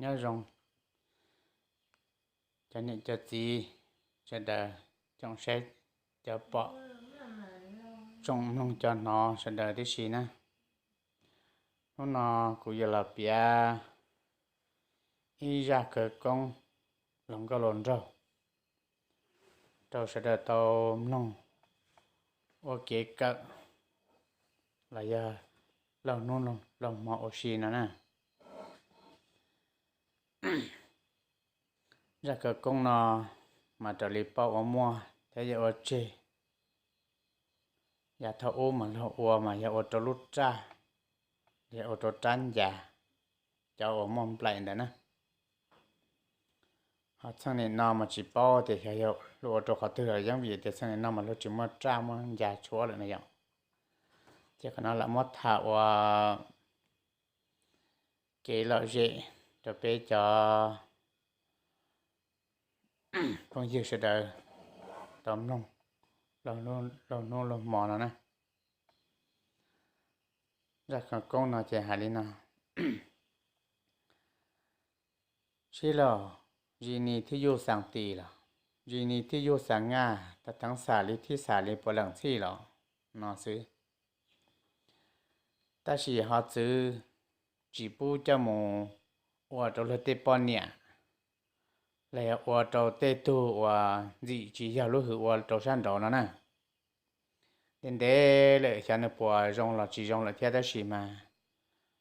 Nyob zoo cov niam cov txiv sawv daws, tsoom saib cov pom, tsoom mloog cov hnov sawv daws tib si na. Hnub no kuv yuav los piav ib zaj khawv koob hluas nkauj hluas nraug rau sawv daws tau mloog ua kev kawm los yog laug hnub laug hmo ua si no na. Zaj khawv koob no mas raws li paub ua muaj thiab yog ua tseg, yav thaum ub mas luag ua mas yog ua rau lub raj, yog ua rau rab ncas, cov uas muaj nplaim ntawd na. Ho txheej nim no mas tsis paub tias xyov yog luag ua rau qhov twg los yeej, vim tias txheej nim no mas luag tsis muaj raj muaj ncas tshuab lawm na yom. Ces qhov no lam muab tham ua kev lom zem rau peb cov phooj ywg sawv daws tau mloog laug hnub laug hmo no na. Zaj khawv koob no ces hais li no: Sib laug, Zis Nis thiaj yug Xaas Tis los, Zis Nis thiaj yug Xaas Nyaj, tab teev xam li thiab xam li puav leej txhij los no xwb. Tab sis ho txwv tsis pub coj mus ua rau luag tej poj niam los yog ua rau tej tug uas ntxim tsis yog lub hws ua rau sab nraud no na. Ntev ntev lawm xyov nws puas zoo los tsis zoo lawm thiab, tab sis mas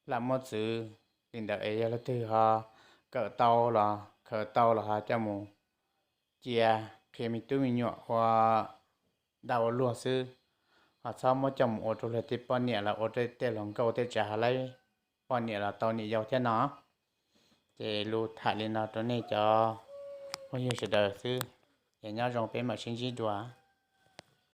lam muab txwv li ntawd es yog leej twg ho kawm tau los khaws tau los ho coj mus cia qhia me tub me nyuam ua dab ua luag xwb, ho txhob muab coj mus ua rau luag tej poj niam los ua tej hluas nkauj tej tsav ho laib poj niam los tau niam yau thiab no. Ces lus tham li no rau nej cov phooj ywg sawv daws xwb, ces nyob zoo peb mam sib ntsib dua.